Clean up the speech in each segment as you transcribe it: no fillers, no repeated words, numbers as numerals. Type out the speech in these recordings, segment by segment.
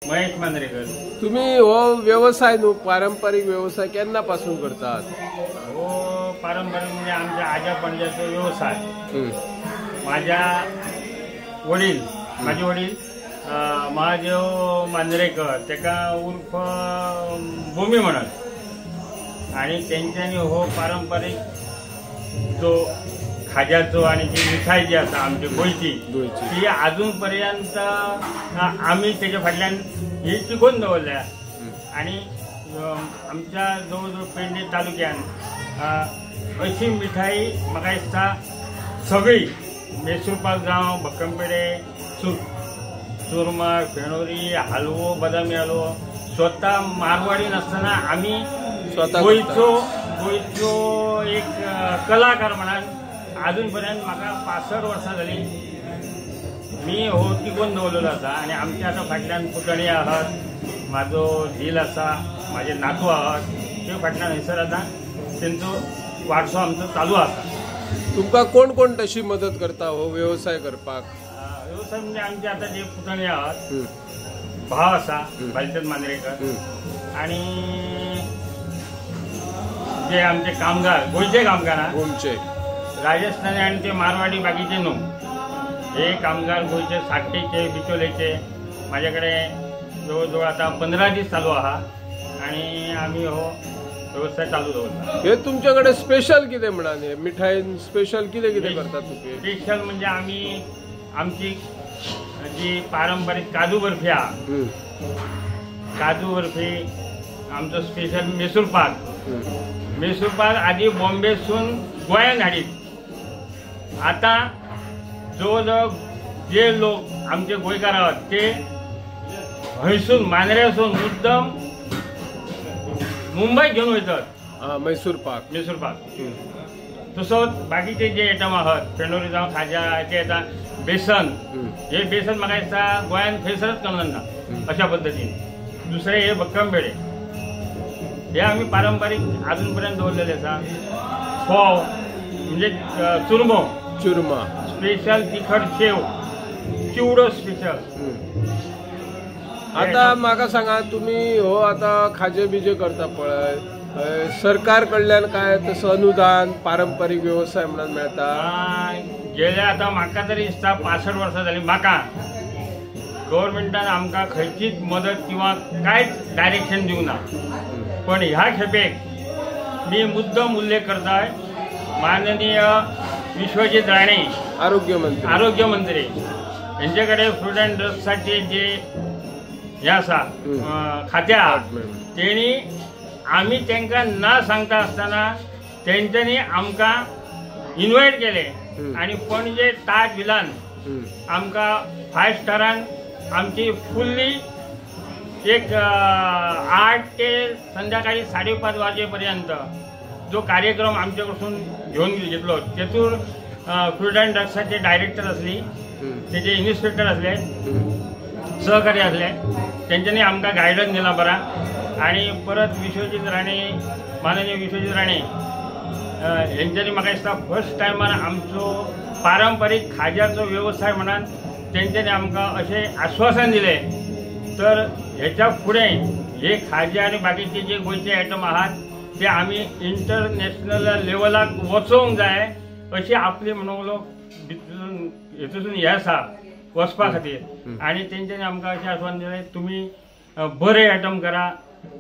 महेश मांद्रेकर. तुम्ही हो व्यवसाय न्हू पारंपरिक व्यवसाय केन्ना पासून करतात? हो पारंपरिक म्हणजे आमच्या आज्या पणज्याचो व्यवसाय. माझ्या वडील, माझे वडील महादेव मांद्रेकर, तेका उर्फ भूमी म्हणत, आणि तेंच्यांनी हो पारंपरिक जो खाज्याचो आणि जी मिठाई जी आसा आमची गोंयची ती अजून पर्यंत आमी तेच्या फाटल्यान ही टिकोवन दवरल्या. आणि आमच्या जवळ जवळ पेडणे तालुक्यान अशी मिठाई म्हाका दिसता सगळी मैसूर पाक जावं, भक्कमपेडे, चुरमा, फेणोरी, हालवो, बदामी हालवो, स्वता मारवाडी नासतना आमी गोंयचो गोंयचो एक कलाकार म्हणान अजून पर्यंत म्हाका 65 वर्सां जाली मी हो टिकोवन दवरलेलो आसा. आनी आमच्या आतां फाटल्यान पुतणी आहात, म्हाजो झील आसा, म्हाजे नातू आहात, ते फाटल्यान हयसर आतां तेंचो वारसो आमचो चालू आसा. तुमकां कोण कोण तशी मदत करता हो व्यवसाय करपाक? व्यवसाय म्हणजे आमचे आतां जे पुतणी आहात, भाव आसा भालचंद मांद्रेकर, आनी जे आमचे कामगार गोंयचे कामगार गोंयचे राजस्थानी आनी ते मारवाडी बाकीचे न्हू, हे कामगार गोंयचे साकटीचे बिचोलेचे. म्हाजे कडेन जवळ जवळ आतां 15 दीस चालू आहा आनी आमी हो व्यवसाय चालू दवरता. हे तुमचे कडेन स्पेशल कितें म्हणान, हे मिठाईन स्पेशल कितें कितें करतात तुमी? स्पेशल म्हणजे आमी आमची जी पारंपरीक काजू बर्फी आहा, काजू बर्फी आमचो स्पेशल. मैसूर पाक, मैसूर पाक आदी बॉम्बेसून गोंयांत हाडीत, आतां जवळ जवळ जे लोक आमचे गोंयकार आहात ते हयसून मांद्र्यासून मुद्दम मुंबय घेवन वयतात मैसूर पाक. मैसूर पाक तसोच बाकीचे जे आयटम आहात फेणोरी जावं खाज्या ते येता, बेसन, हे बेसन म्हाका दिसता गोंयांत खंयसरच करना ना अशा पद्दतीन. दुसरे हे भक्कम पेडे हे आमी पारंपरीक अजून पर्यंत दवरलेले आसा. फोव म्हणजे चुरमो, चुरमा स्पेशल, तिखट शेव, चिवडो स्पेशल. आता म्हाका सांगा, तुमी हो आता खाजे बिजे करता पळय, सरकार कडल्यान काय तसं अनुदान पारंपरिक व्यवसाय म्हणून मेळता? गेल्या आतां म्हाका तरी दिसता 65 वर्सां जाली म्हाका गव्हर्मेंटान आमकां खंयचीच मदत किंवा कांयच डायरेक्शन दिवंक ना. पण ह्या खेपेक मी मुद्दम उल्लेख करताय माननीय विश्वजीत राणे आरोग्यमंत्री, आरोग्यमंत्री हेंचे कडेन फूड अँड ड्रग्साचे जे हे आसा खातें आहा, तेणी आमी तांकां ना सांगता आसतना तेंच्यांनी आमकां इनवायट केले आनी पणजे ताज विलान आमकां 5 स्टारान आमची फुल्ली एक 8 ते संध्याकाळी 5:30 वाजेपर्यंत जो कार्यक्रम आमचे कडसून घेवन घेतलो, तेतूर फूड अँड ड्रग्साचे डायरेक्टर आसली, तेजे इन्स्पेक्टर आसले, सहकारी आसले, तेंच्यांनी आमकां गायडन्स दिला बरा. आनी परत विश्वजीत राणे, माननीय विश्वजीत राणे हेंच्यांनी म्हाका दिसता फर्स्ट टायमार आमचो पारंपरीक खाज्याचो व्यवसाय म्हणान तेंच्यांनी आमकां अशें आश्वासन दिलें. तर हेच्या फुडें हे खाजे आनी बाकीचे जे गोंयचे आयटम आहात ते आमी इंटरनॅशनल लेवलाक वचोवंक जाय अशी आपली म्हणून लोक हेतून हे आसा वचपा खातीर. आनी तेंच्यांनी आमकां अशें आश्वासन दिलें, तुमी बरे आयटम करा,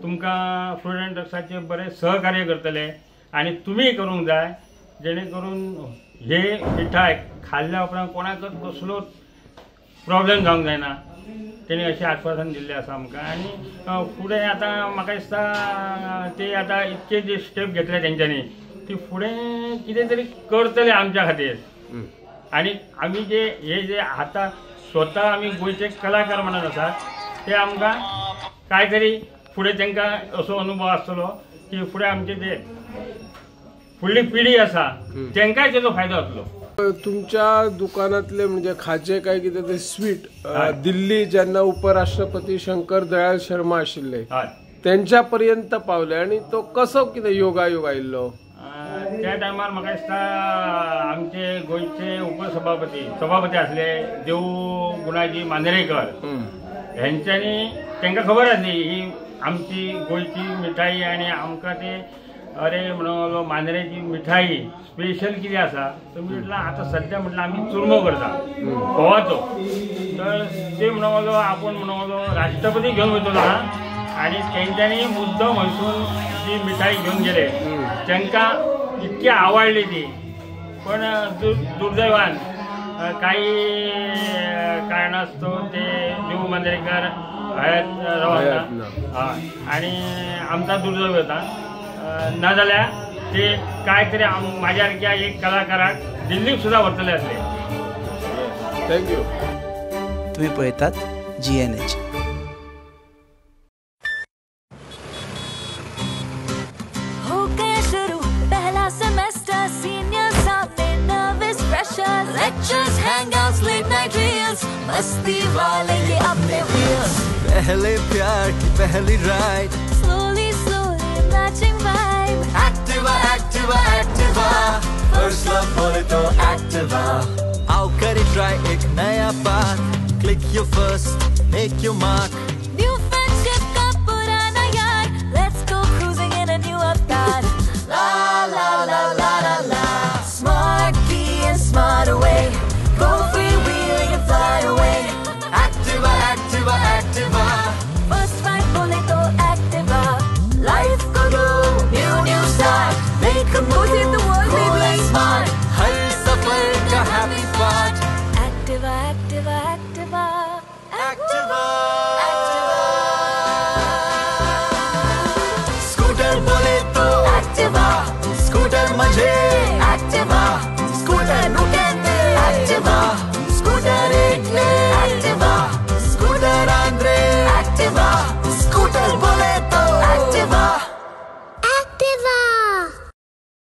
तुमकां फूड अँड ड्रग्साचे बरे सहकार्य करतले आनी तुमी करूंक जाय, जेणे करून हे मिठाय खाल्ल्या उपरांत कोणाकच कसलोच प्रॉब्लेम जावंक जायना. तेणी अशें आश्वासन दिल्लें आसा आमकां. आनी फुडें आतां म्हाका दिसता ते आतां इतके जे स्टेप घेतले तेंच्यांनी ती फुडें कितें तरी करतले आमच्या खातीर. आनी आमी जे हे जे आतां स्वता आमी गोंयचे कलाकार म्हणत आसात ते आमकां काय तरी फुडें तांकां असो अनुभव आसतलो की फुडें आमचे जे फुडली पिढी आसा तांकांय तेजो फायदो जातलो. तुमच्या दुकानातले म्हणजे खाजे काय कितें ते स्वीट दिल्ली जेन्ना उपराष्ट्रपती शंकर दयाळ शर्मा आशिल्ले तेंच्या पर्यंत पावले, आनी तो कसो कितें योगायोग आयिल्लो? त्या टायमार म्हाका दिसता आमचे गोंयचे उपसभापती सभापती आसले देऊ गुणाजी मांद्रेकर, हेंच्यांनी तांकां खबर आसली ही आमची गोंयची मिठाई आनी आमकां ते अरे म्हणून मांद्रेची मिठाई स्पेशल कितें आसा. तर म्हटलं आतां सद्या म्हटलं आमी चुरमो करता गोवाचो. तर ते म्हणून आपूण म्हणून राष्ट्रपती घेवन वयतलो हा आनी तेंच्यांनी मुद्दम हयसून जी मिठाई घेवन गेले तांकां इतकी आवडली ती. पण दुर्दैवान काही कारणास्तव ते देऊ मांद्रेकर हयात रावना आणि आमचा दुर्दैव होता. ना जाल्यार ते काय तरी माझ्या सारख्या एक कलाकाराक दिल्लीक सुद्धा व्हरतले आसले. Thank you. तुम्ही पळयतात GNH. हो गया शुरू पहला सेमेस्टर, सीनियर सामने nervous pressure, lectures, hangouts, late night reels, मस्ती वाले ये अपने व्हील्स. पहले प्यार की पहली ride, slowly slowly matching vibe. Activa Activa Activa, first love बोले तो एक्टिवा. आओ करे ट्राई एक नया path, click your first, make your mark. New friendship का पुराना यार, let's go cruising in a new avatar. La la la la la la, smart key and smart away, go freewheeling and fly away. Activa Activa Activa, first ride बोले तो Activa. Life को दो new new start, make a move, cool and smart, हर सफर का happy part. Activa Activa Activa Activa. Scooter बोले तो Activa, scooter मजे एक्टिवा, स्कूटर नुकेंदे एक्टिवा, स्कूटर एकले Activa, scooter Andre Activa, scooter बोले